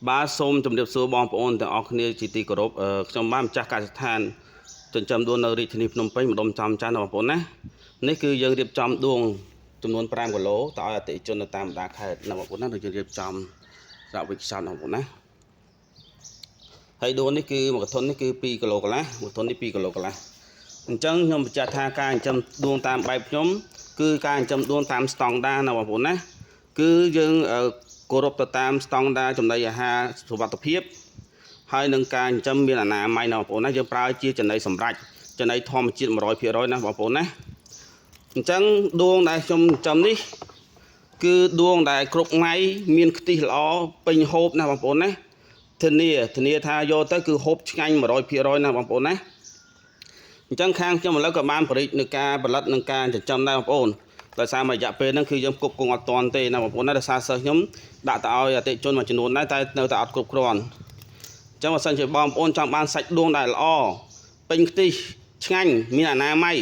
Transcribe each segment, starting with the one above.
បាទសូមជម្រាបសួរបងប្អូនទាំងអស់គ្នាជាទីគោរពខ្ញុំបាទម្ចាស់កសិដ្ឋានចិញ្ចឹមដួងនៅរាជធានីភ្នំពេញម្ដុំចំចាន់បងប្អូនណានេះគឺយើងរៀបចំដួងចំនួន5គីឡូទៅឲ្យអតិថិជននៅតាមបណ្ដាខេត្តណាបងប្អូនណាដូចយើងរៀបចំសម្រាប់វិកខ្ចប់បងប្អូនណាហើយដួងនេះគឺមួយកធុននេះគឺ2គីឡូកន្លះមួយកធុននេះ2គីឡូកន្លះអញ្ចឹងខ្ញុំបញ្ជាក់ថាការចិញ្ចឹមដួងតាមបែបខ្ញុំគឺការចិញ្ចឹមដួងតាមស្តង់ដារណាបងប្អូនណាគឺយើងគោរពទៅតាមស្តង់ដារចំណីអាហារសុវត្ថិភាពហើយនឹងការចិញ្ចឹមមានអនាម័យណាបងប្អូនណាយើងប្រើជាចំណីសម្រាប់ចំណីធម្មជាតិ100%ណាបងប្អូនណាអញ្ចឹងដួងដែលខ្ញុំចិញ្ចឹមនេះគឺដួងដែលគ្រប់ថ្ងៃមានខ្ទិះល្អពេញហូបណាបងប្អូនណាធានាថាយកទៅគឺហូបឆ្ងាញ់100%ណាបងប្អូនណាអញ្ចឹងខាងខ្ញុំឥឡូវក៏បានបរិយានៅការផលិតនិងការចិញ្ចឹមដែរបងប្អូនដោយសារមួយរយៈពេលហ្នឹងគឺយើងផ្គប់គង់អត់តាន់ទេណាបងប្អូនណាដោយសារសិស្សខ្ញុំដាក់ទៅឲ្យអតិថិជនមួយចំនួនដែរតែនៅតែអត់គ្រប់គ្រាន់អញ្ចឹងបើសិនជាបងប្អូនចង់បានសាច់ដួងដែលល្អពេញខ្ទិះឆ្ងាញ់មានអនាម័យ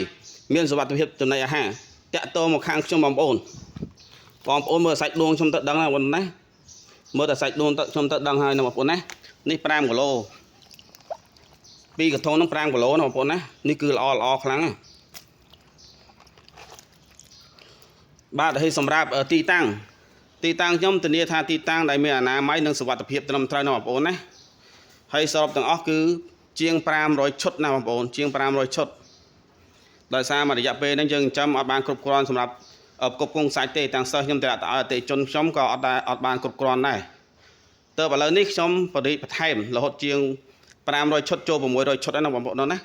មានសុវត្ថិភាពចំណីអាហារតាក់ទងមកខាងខ្ញុំបងប្អូនបងប្អូនមើលសាច់ដួងខ្ញុំទៅដឹងណាបងប្អូនណាមើលតែសាច់ដួងទៅខ្ញុំទៅដឹងហើយណាបងប្អូនណានេះ5គីឡូពីកធុងហ្នឹង5គីឡូណាបងប្អូនណានេះគឺល្អល្អខ្លាំងណាបាទហើយសម្រាប់ទីតាំងខ្ញុំធានាថាទីតាំងដែលមានអនាម័យនិងសុវត្ថិភាពត្រឹមត្រូវណាបងប្អូនណាហើយសរុបទាំងអស់គឺជាង500ឈុតណាបងប្អូនជាង500ឈុតដោយសារមួយរយៈពេលហ្នឹងយើងចិញ្ចឹមអត់បានគ្រប់គ្រាន់សម្រាប់ផ្គប់ផ្គង់សាច់ទេទាំងសិស្សខ្ញុំតែអត់ឲ្យអតិថិជនខ្ញុំក៏អត់បានគ្រប់គ្រាន់ដែរទៅឥឡូវនេះខ្ញុំបរិបន្ថែមរហូតជាង500ឈុតចូល600ឈុតហើយណាបងប្អូនណា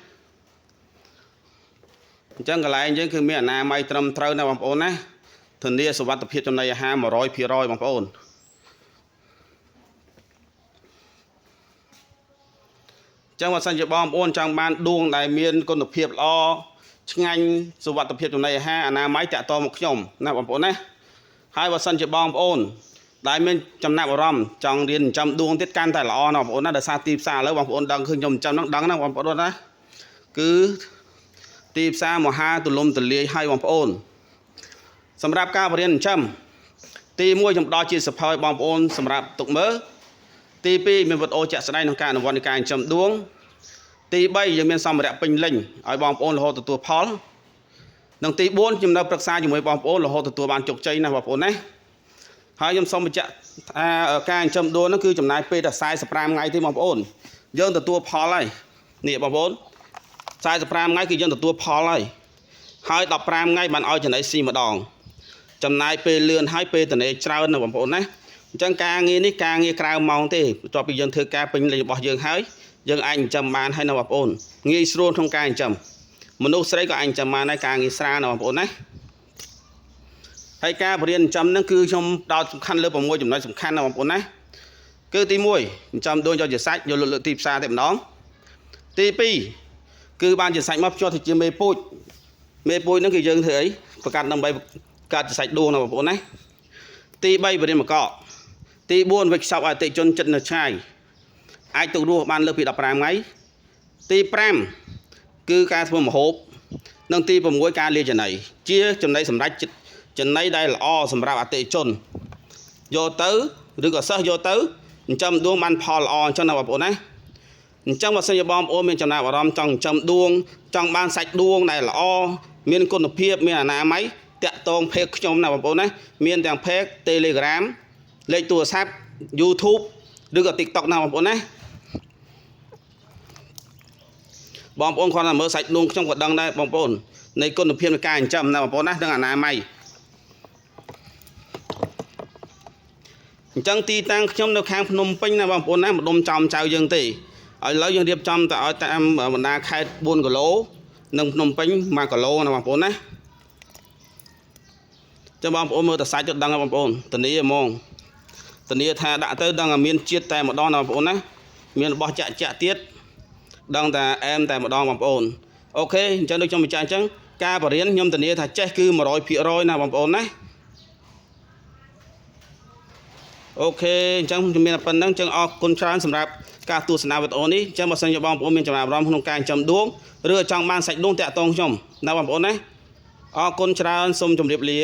អញ្ចឹងកន្លែងយើងគឺមានអនាម័យត្រឹមត្រូវណាបងប្អូនណាធានាសុវត្ថិភាពចំណីអាហារ100%បងប្អូនអញ្ចឹងបើសិនជាបងប្អូនចង់បានដួងដែលមានគុណភាពល្អឆ្ងាញ់សុវត្ថិភាពចំណីអាហារអនាម័យតាក់ទងមកខ្ញុំណាបងប្អូនណាហើយបើសិនជាបងប្អូនដែលមានចំណាប់អារម្មណ៍ចង់រៀនចិញ្ចឹមដួងទៀតកាន់តែល្អណាបងប្អូនណាដោយសារទីផ្សារឥឡូវបងប្អូនដឹងឃើញខ្ញុំចិញ្ចឹមហ្នឹងដឹងណាបងប្អូនណាគឺទីផ្សារមហាទូលំទូលាយហើយបងប្អូនសម្រាប់ការបរៀនចិញ្ចឹមទី1ខ្ញុំផ្ដល់ជាសភៅឲ្យបងប្អូនសម្រាប់ទុកមើលទី2មានវីដេអូជាក់ស្ដែងក្នុងការអនុវត្តនៃការចិញ្ចឹមដួងទី3យើងមានសម្ភារៈពេញលេញឲ្យបងប្អូនរហូតទទួលផលនិងទី4ខ្ញុំនៅប្រឹក្សាជាមួយបងប្អូនរហូតទទួលបានជោគជ័យណាបងប្អូនណាហើយខ្ញុំសូមបញ្ជាក់ថាការចិញ្ចឹមដួងហ្នឹងគឺចំណាយពេលតែ45ថ្ងៃទេបងប្អូនយើងទទួលផលហើយនេះបងប្អូន45ថ្ងៃគឺយើងទទួលផលហើយហើយ15ថ្ងៃបានឲ្យចំណីស៊ីម្ដងចំណាយពេលលឿនហើយពេលតនេច្រើនណាបងប្អូនណាអញ្ចឹងការងារនេះការងារក្រៅម៉ោងទេបន្ទាប់ពីយើងធ្វើការពេញលេញរបស់យើងហើយយើងអាចចិញ្ចឹមបានហើយណាបងប្អូនងាយស្រួលក្នុងការចិញ្ចឹមមនុស្សស្រីក៏អាចចិញ្ចឹមបានដែរការងារស្រាលណាបងប្អូនណាហើយការបរៀនចិញ្ចឹមហ្នឹងគឺខ្ញុំដោតសំខាន់លើ6ចំណុចសំខាន់ណាបងប្អូនណាគឺទី1ចិញ្ចឹមដួងយកជាសាច់យកលក់លើទីផ្សារតែម្ដងទី2គឺបានជាសាច់មកភ្ជាប់ទៅជាមេពូជមេពូជហ្នឹងគឺយើងធ្វើអីបង្កើតដើម្បីកើតជាសាច់ដួងណាបងប្អូនណាទី3បរៀនមកកទី4វិកខ្ចប់ឲ្យអតិជនចិត្តនៅឆ្ងាយអាចទុករស់បានលើសពី15ថ្ងៃទី5គឺការធ្វើម្ហូបនិងទី6ការលាចំណីជាចំណីសម្រាប់ចំណីដែលល្អសម្រាប់អតិជនយកទៅឬក៏សិស្សយកទៅចិញ្ចឹមដួងបានផលល្អអញ្ចឹងណាបងប្អូនណាអញ្ចឹងបើសិនជាបងប្អូនមានចំណាប់អារម្មណ៍ចង់ចិញ្ចឹមដួងចង់បានសាច់ដួងដែលល្អមានគុណភាពមានអនាម័យតាក់ទងផេកខ្ញុំណាបងប្អូនណាមានទាំងផេក Telegram លេខទូរស័ព្ទ YouTube ឬក៏ TikTok ណាបងប្អូនណាបងប្អូនគ្រាន់តែមើលសាច់ដួងខ្ញុំក៏ដឹងដែរបងប្អូននៃគុណភាពនៃការចិញ្ចឹមណាបងប្អូនណានិងអនាម័យអញ្ចឹងទីតាំងខ្ញុំនៅខាងភ្នំពេញណាបងប្អូនណាម្ដុំចំចៅយើងទេឥឡូវយើងរៀបចំទៅឲ្យតាមបណ្ដាខេត្ត4គីឡូនិងភ្នំពេញ1គីឡូណាបងប្អូនណាចឹងបងប្អូនមើលតែសាច់ទៅដឹងហើយបងប្អូនធានាហ្មងធានាថាដាក់ទៅដឹងថាមានជាតិតែម្ដងណាបងប្អូនណាមានរបស់ចាក់ចាក់ទៀតដឹងតែអែមតែម្ដងបងប្អូនអូខេអញ្ចឹងដូចខ្ញុំបញ្ជាក់អញ្ចឹងការបរៀនខ្ញុំធានាថាចេះគឺ100%ណាបងប្អូនណាអូខេអញ្ចឹងខ្ញុំមានតែប៉ុណ្្នឹងអញ្ចឹងអរគុណច្រើនសម្រាប់ការទស្សនាវីដេអូនេះអញ្ចឹងបើសិនជាបងប្អូនមានចំណាប់អារម្មណ៍ក្នុងការចិញ្ចឹមដួងឬចង់បានសាច់ដួងតាក់ទងខ្ញុំណាបងប្អូនណាអរគុណច្រើនសូមជម្រាបលា